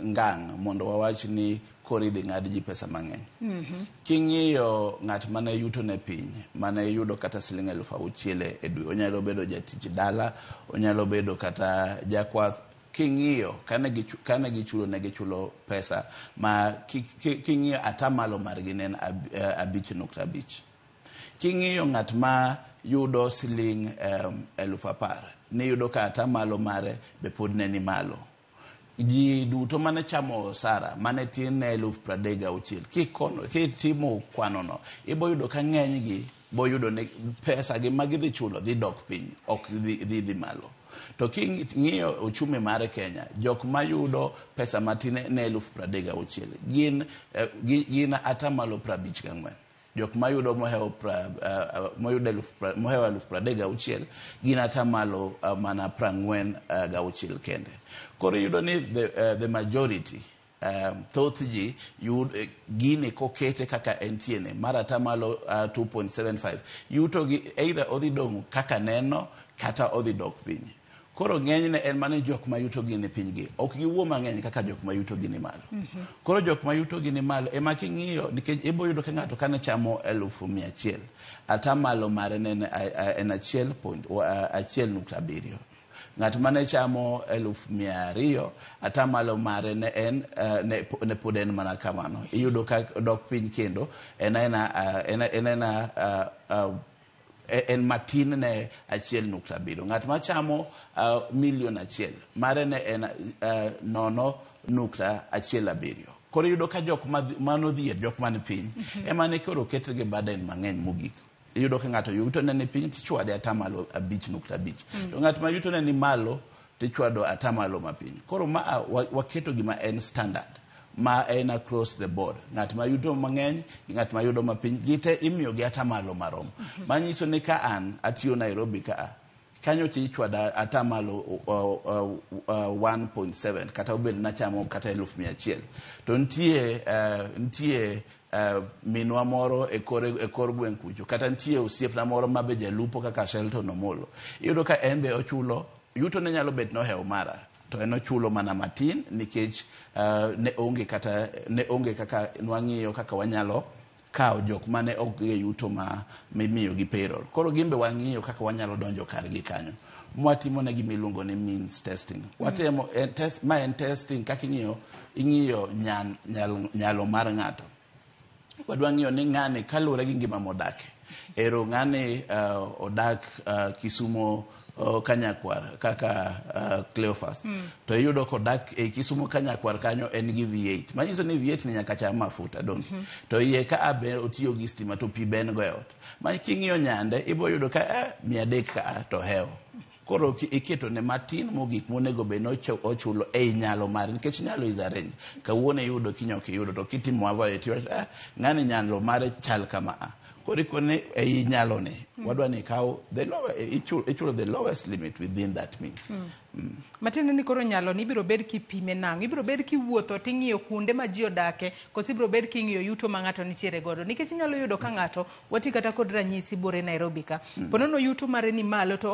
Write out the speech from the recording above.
ngang' mondo wawach ni koro idhi ng'ad ji pesa mang'eny. King'iyo ng'at mane yuto ne piny, mane yudo kata siling 6,000 e dwe, onyalo bedo jatich dala, onyalo bedo kata jakwath. King'iyo kane gichulo, ne gichulo pesa ma king'iyo atamalo margi ne en 5.5. King'iyo ng'at ma yudo siling 10,000, niyudo ka atamalo mare be pod ne ni malo. Ji duto mane chamo osara mane tin ne 36,000, kikono kitimo kwanono, ibo yudo ka ng'eny gi bo yudo ni pesa gi ma gidhi chulo dhi dok piny, ok dhi malo. To king'iyo uchumi mar Kenya, jok mayudo pesa matin ne 36,000 gin atamalo 54. Jok mayudo mohewo 36,000 gin atamalo mana 46 kende. Koro iyudo ni the majority, thoth ji yud gini kokete kaka entie ne mar atamalo 2.75, yuto gi either odhi dong' kaka neno kata odhi dok piny. Koro ng'enyne en mana jok ma yuto gi ni piny gi ok giwuo mang'eny kaka jok ma yuto gi ni malo. Koro jok ma yuto gi ni malo ema king'iyo, nikech ibo yudo ka ng'ato kane chamo 100,000, atamalo mare ne en achiel point 1.7. Ng'at mane chamo 200,000, atamalo mare ne en ne pod en mana kamano. Iyudo ka dok piny kendo en en en matin ne 1.7. Ng'at machamo 1,000,000, mare ne en 0.17. Koro iyudo ka jok manodhier, jok man piny, ema ne koro oketgi burden mang'eny mogik. Iyudo ka ng'ato yuto ne ni piny, tichwade atamalo 5.5. To ng'at ma yuto ne ni malo, tichwado atamalo mapiny. Koro ma waketo gima en standard ma en across the board. Ng'at ma yuto mang'eny gi ng'at ma yudo mapiny, gite imiyo gi atamalo marom. Manyiso ni ka an atiyo Nairobi ka kanyo, tichwada atamalo 1.7, kata obed nachamo kata 100,000. To nitie minwa moro e kor gweng' kucho, kata nitie osiepna moro ma be jalupo kaka Shelton Omolo. Iyudo ka en be ochulo, yuto ne nyalo bet nohewo mara, to en ochulo mana matin nikech ne onge kata ne onge kaka nwang'iyo kaka wanyalo kawo jok mane ok gi yuto ma mimiyo gi payroll. Koro gin be wang'iyo kaka wanyalo donjo kargi kanyo. Mwatimo ne gima iluongo ni means testing. Watemo en test, ma en testing kaka ing'iyo nyalo mar ng'ato. Wadwa ng'iyo ni ng'ani kaluwore gi ngima modake. Ero ng'ani odak Kisumo Kanyakwar kaka Cleophas. To iyudo kodak e Kisumo Kanyakwar kanyo en gi V8. Manyiso ni V8 ni nyaka cham mafuta, donge? To iye ka be otiyo gi stima, to pi be en go e ot. Ma king'iyo nyande ibo yudo ka 300 ka to hewo. Koro iketo ne matin mogik monego bed ni ochulo ei nyalo mare, nikech nyalo is a range. Kawuono iyudo, kiny ok iyudo, to kitimo average tiwacho ng'ani nyalo mare chal kama a. Koro ikone ei nyalo ni wadwa ni ikaw the lower, ichulo the lowest limit within that means. Matiende ni koro nyalo ni ibiro bed kipime nang'o? Ibiro bed kiwuotho ting'iyo kuonde ma ji odake, koso ibiro bed king'iyo yuto ma ng'ato nitiere godo? Nikech inyalo yudo ka ng'ato, wati kata kod ranyisi bore Nairobi ka. Ponono yuto mare ni malo to